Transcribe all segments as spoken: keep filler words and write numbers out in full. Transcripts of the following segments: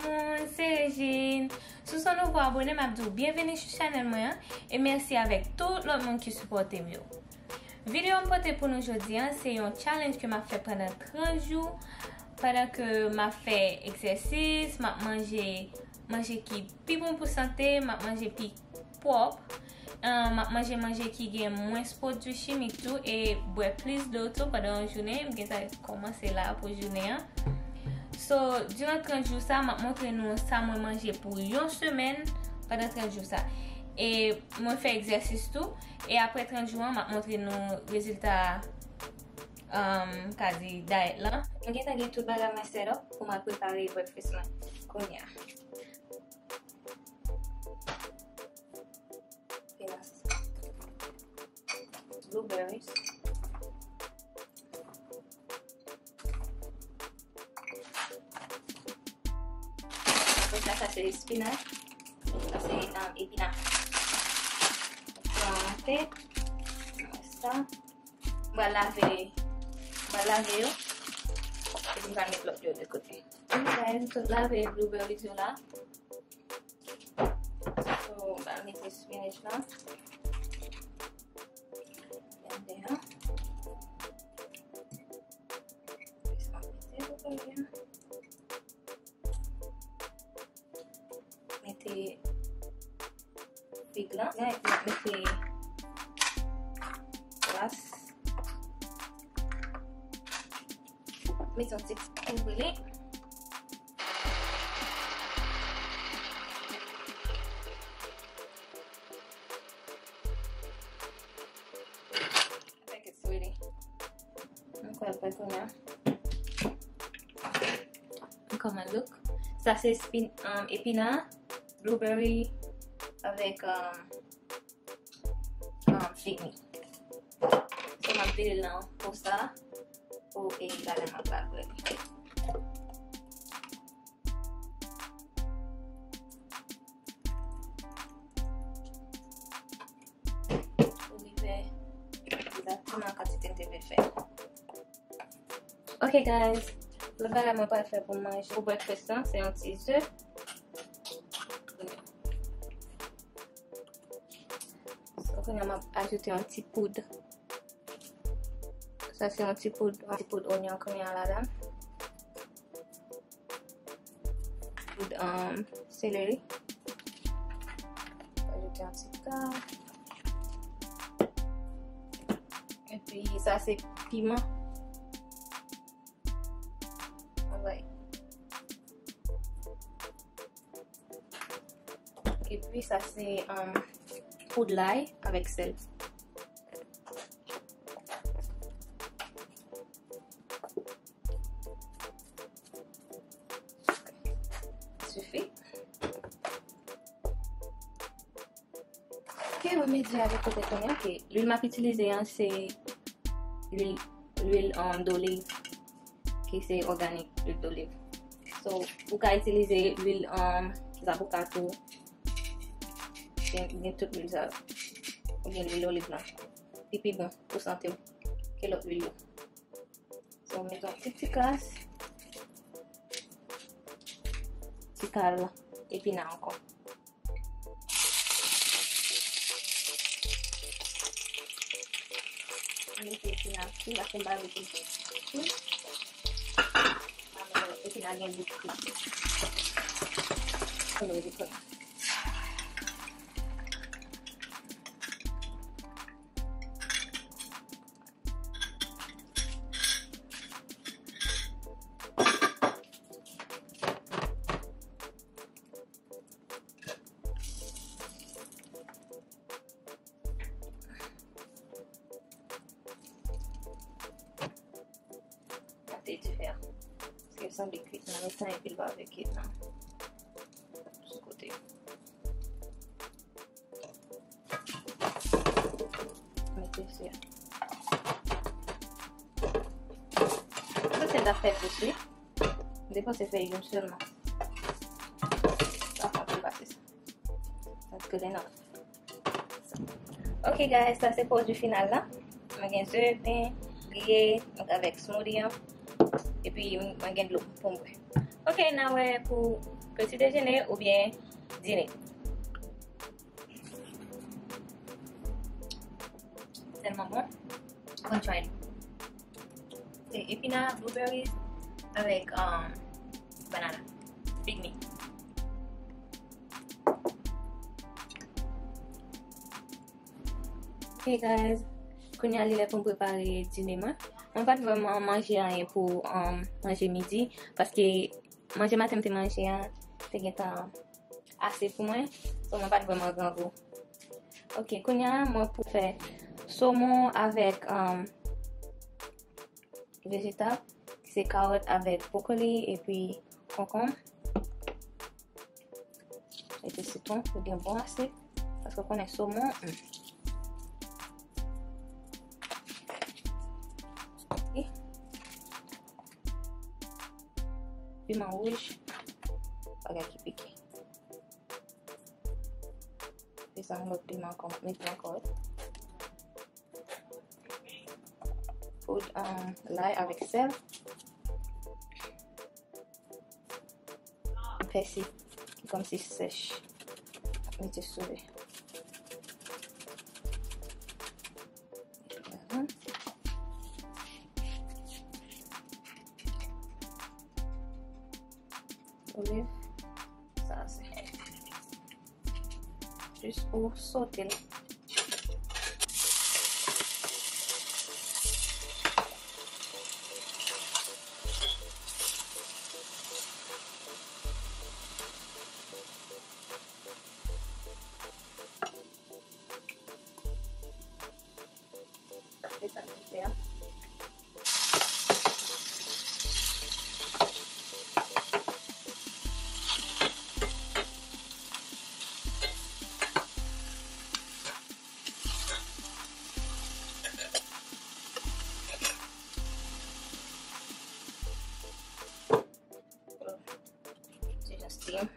Moun, se Regine. Si w se yon nouvo abone, m ap di w byenveni sou chanèl mwen an, e mèsi avèk tout lòt moun ki sipòte m yo. Videyo m pote pou nou jodi a, se yon challenge ke m ap fè pandan trant jou, pandan ke m ap fè egzèsis, m ap manje, manje ki pi bon pou sante, m ap manje pi pwòp. Ah, m ap manje manje ki gen mwens pwodui chimik tou e bwè plis dlo tou pandan yon jounen. M gentan kòmanse la pou jounen an. So, diran trant jou sa, m ap montre nou sa mwen manje pou yon semèn pandan trant jou sa. E mwen fè egzèsis tou. E apre trant jou an, m ap montre nou rezilta, um, ka di dayèt lan. Mwen gentan gen tout bagay mwen set up pou m al prepare breakfast mwen kounye a. Pelas. Blueberries. Apre sa, sa se espinach. Sa se, um, epina. Pran monte. Sa. M pral lave, m pral lave yo. Epi m pral met lòt yo de kote. Guys, m sot lave blueberries yo la. So, m pral mete spinach la. Ladan. Jis mete blueberry a. Mete fig la, mete glas. Mete yon ti kouvri li. Thank you, sweetie. Mwen kwè l prè kounye a. Kòman l look? Sa se spin-, um, epina, blueberry avèk, um, um, fig mi. So, m ap vire l nan po sa pou e ladan m ap lave li. Pou li fè egzakteman kantite m te vle fè. Ok, guys, lòt bagay mwen pral fè pou manje pou breakfast lan, se yon ti ze. So, kounye a, m ap ajoute yon ti poud. Sa se yon ti poud, yon ti poud onyon kounye a ladan. Poud, um, seleri. Ajoute yon ti ta. Epi sa se piman. Alright. Epi sa se, um, poud lay avèk sèl. Sifi. Ok, mwen mete a de kote kounye a. Ok, lwil m ap itilize an se lwil, lwil, um, doliv, ki se òganik, lwil doliv. So, ou ka itilize lwil, um, zaboka tou. Gen, gen tout lwil sa yo. Oubyen lwil oliv lan. Li pi bon pou sante w ke lòt lwil yo. So, mete yon ti, ti kras. Ti kal epina ankò. Mete epina tou, paske m pa vle pou l fè. Epina gen gou tou. Konnen li konnen. Gade diferan. Paske l sanble kwit nan mitan epi l pa vle kwit nan sou kote. Mete sou. Mwen panse m t ap fè plis, wi. M te panse fè youn sèlman. Pa fè anpil pase sa. That's good enough. Ok, guys, sa se pwodui final la. Mwen gen ze, pen, griye, mwen avèk smoothie an. Epi mwen gen dlo pou m bwè. Ok, n a wè pou Peti dejene oubyen dine. Tèlman bon. Konn try li. Se epina, blueberries avèk, um, banana. Big me. Hey guys, kounye a li lè pou m prepare dine mwen. Mwen pa t vrèman manje anyen pou, um, manje midi, paske manje maten m te manje a te gentan ase pou mwen, so mwen pa t vrèman grangou. Ok, kounye a mwen pou fè somon avèk, um, vejetab, ki se kawòt avèk bwokoli epi konkonm. Mete sitwon pou gen bon ase, paske w konnen somon, hmm. Ok. Piman wouj, bagay ki pike. Peze yon lòt piman ankò, mete ankò. Poud, um, lay avèk sèl. Pèsi ki kòmsi sèch. Mete sou li. Vwala. Oliv. Sa se. Jis ou sote l. Se just steam.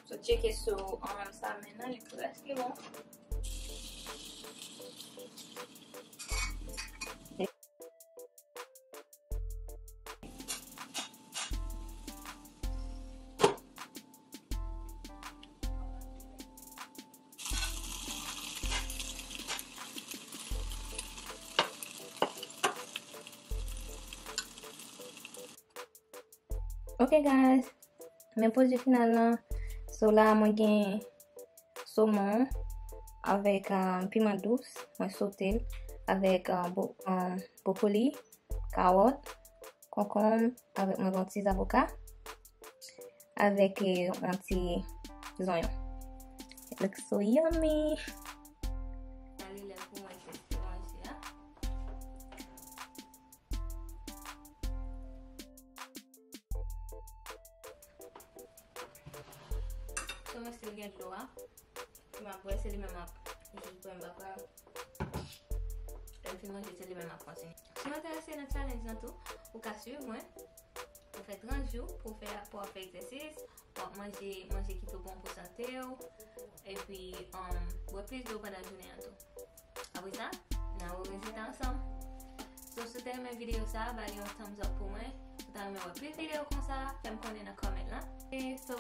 So, tcheke sou, um, sa men nan, li prèske bon. Ok guys, men pwodui final lan. So la mwen gen somon avèk, ah, piman dous, mwen sote l avèk, ah, bo-, ah, bwokoli, kawòt, konkonm, avèk mwen gen yon ti zavoka, avèk, eh, yon ti zonyon. It looks so yummy. Sa li lè pou mwen teste manje a. So mwen still gen dlo a. M ap bwè, se li menm m ap jis bwè, m pa ka. Lè m fin manje, se li menm m ap kontinye. Si w enterese nan challenge lan tou, ou ka swiv mwen. Ou fè trant jou pou w fè, pou w ap fè egzèsis, w ap manje, manje ki tou bon pou sante w, epi, um, bwè plis dlo pandan jounen an tou. Apre sa, n a wè rezilta ansanm. So, si w te renmen videyo sa a, ba li yon thumbs up pou mwen. Si w ta renmen wè plis videyo konsa, fè m konnen nan comment lan. E so,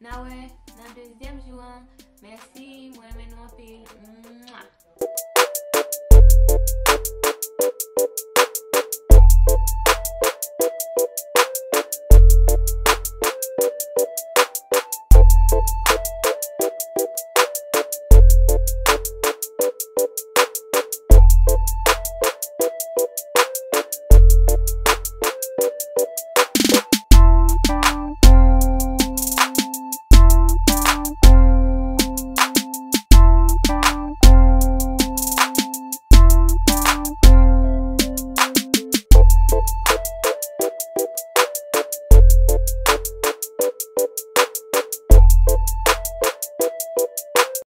n a wè nan dezyèm jou an. Mèsi, mwen renmen nou anpil. Mwah!